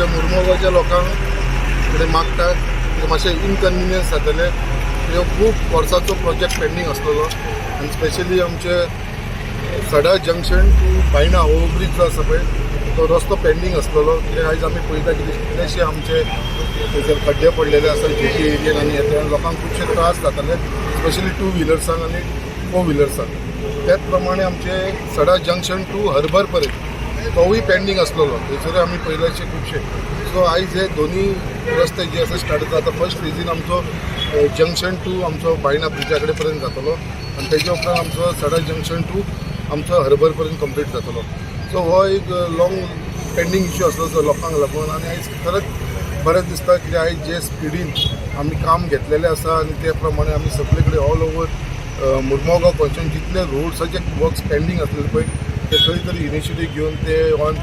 आमच्या मुर्मोगांवच्या लोकांक कितें मागता कितें मातशें इनकन्विनियन्स जातलें. कित्याक खूब वर्साचो प्रोजेक्ट पेंडींग आसलेलो आनी स्पेशली आमचे सडा जंक्शन टू बायणा हो ब्रीज जो आसा पळय, तो रस्तो पेंडींग आसलेलो. कित्याक आयज आमी पळयता की कितलेशे आमचे थंयसर खड्डे पडलेले आसा जेटी एरियेन आनी हे लोकांक खुबशे त्रास जाताले, स्पेशली टू व्हिलर्सांक आनी फोर व्हिलर्सांक. त्याच प्रमाणे आमचे सडा जंक्शन टू हर्बर पर्यंत तोवूय पेंडींग आसलेलो. थंयसर आमी पयल्याचे खुबशे. सो आयज हे दोनी रस्ते जे आसा स्टार्ट जाता. आतां फर्स्ट फेजीन आमचो जंक्शन टू आमचो बायणा ब्रिजा कडेन पर्यंत जातलो आनी तेच्या उपरांत आमचो सडा जंक्शन टू आमचो हर्बर पर्यंत कंप्लीट जातलो. सो हो एक लॉंग पेंडींग इश्यू आसलो जो लोकांक लागून. आनी आयज खरेंच बरें दिसता, कित्याक आयज जे स्पिडीन आमी काम घेतलेलें आसा आनी ते प्रमाणे आमी सगळे कडेन ऑल ओवर मुर्मोगांव कॉन्स्टिट्युएन्सी जितले रोड्साचे वर्क्स पेंडींग आसलेले पळय, ते खंय तरी इनिशिएटीव घेवन ते ऑन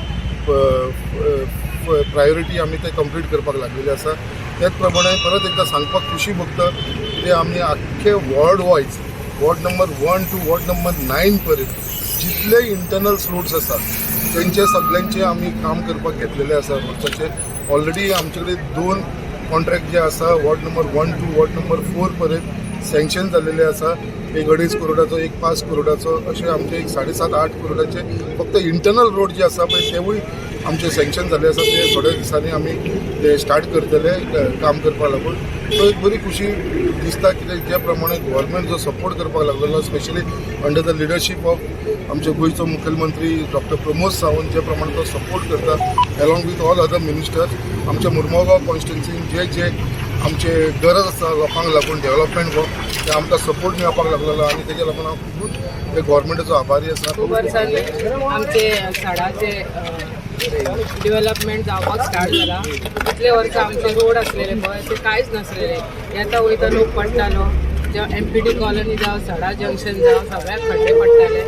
प्रायोरिटी आमी ते कंप्लीट करपाक लागलेले आसा. त्याच प्रमाणे परत एकदां सांगपाक खुशी भोगता की आमी आख्खे ward wise, ward number 1 to ward number 9 पर्यंत जितले इंटरनल रोड्स आसा, तेंचे सगळ्यांचे आमी काम करपाक घेतलेले आसा रोड्साचे. ऑलरेडी आमचे कडेन दोन कॉन्ट्रॅक्ट जे आसा, ward number 1 to ward number 4 पर्यंत सँक्शन जाल्लेले आसा. एक 2.5 करोडाचो, एक 5 करोडाचो, अशे आमचे एक 7.5-8 करोडाचे फक्त इंटरनल रोड जे आसा पळय, तेवूय आमचे सँक्शन जाल्ले आसा. ते थोड्या दिसांनी आमी ते स्टार्ट करतले काम करपाक लागून. सो एक बरी खुशी दिसता, कित्याक ज्या प्रमाणे गव्हर्मेंट जो सपोर्ट करपाक लागलेलो, specially under the leadership of आमचे गोंयचो मुखेलमंत्री डॉक्टर प्रमोद सावंत, जे प्रमाणे तो सपोर्ट करता along with all other ministers, आमच्या मुर्मोगांव कॉन्स्टिट्युन्सीन जे जे आमचे गरज आसा लोकांक लागून डेव्हलपमेंट वर्क, ते आमकां सपोर्ट मेळपाक लागलेलो आनी तेज्या लागून हांव खुबूच गव्हर्मेंटाचो आभारी आसा. खूब वर्सांनी आमचे सडाचे डेव्हलपमेंट जावपाक स्टार्ट जाला. इतले वर्सां आमचे रोड आसलेले पळय, ते कांयच नासलेले. येता वयता लोक पडटालो. जेव्हा एमपीडी कॉलनी जावं, सडा जंक्शन जावं, सगळ्याक खड्डे पडटाले.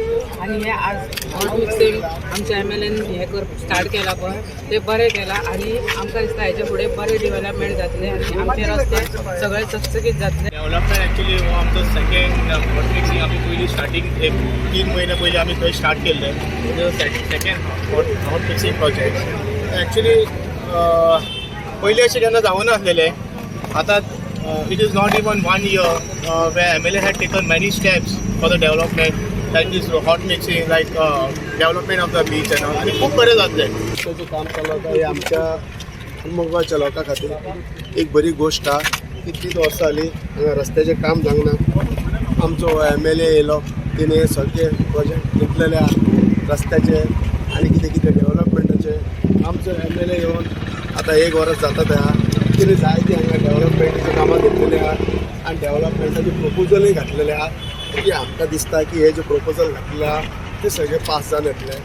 आनी हे आज हॉट मिक्सिंग आमच्या एमएलएन हे कर स्टार्ट केला पळय, ते बरें केलां. आनी आमकां दिसता हेच्या फुडें बरें डेव्हलपमेंट जातलें आनी आमचे रस्ते सगळे चकचकीत जातले. डेव्हलपमेंट एक्चुअली हो आमचो सेकंड हॉट मिक्सिंग. आमी पयलीं स्टार्टींग एक 3 म्हयने पयलीं आमी थंय स्टार्ट केल्लें. Second hot mixing project actually पयलीं अशें केन्ना जावं नासलेलें. आतां it is not even one year where MLA had taken many steps for the development, like this hot mixing, like development of the beach and आनी खूब बरें जातलें. रस्त्याचें काम चालू आसा, हे आमच्या मुरगांवच्या लोकां खातीर एक बरी गोश्ट आहा. कितलींच वर्सां जालीं हांगा रस्त्याचें काम जावंक ना. आमचो एमएलए येयलो, तेणे सगळे प्रोजेक्ट घेतलेले आहा रस्त्याचे आनी कितें कितें डेव्हलपमेंटाचे. आमचो एमएलए येवन आतां एक वर्स जाता ते आहा. तेणे जायती हांगा डेव्हलपमेंटाची कामां घेतलेली आहा आनी डेव्हलपमेंटाचे प्रपोजलूय घातलेले आहा, की आमकां दिसता की हे जे प्रपोजल घातलेले आहा ते सगळे पास जावन येतले.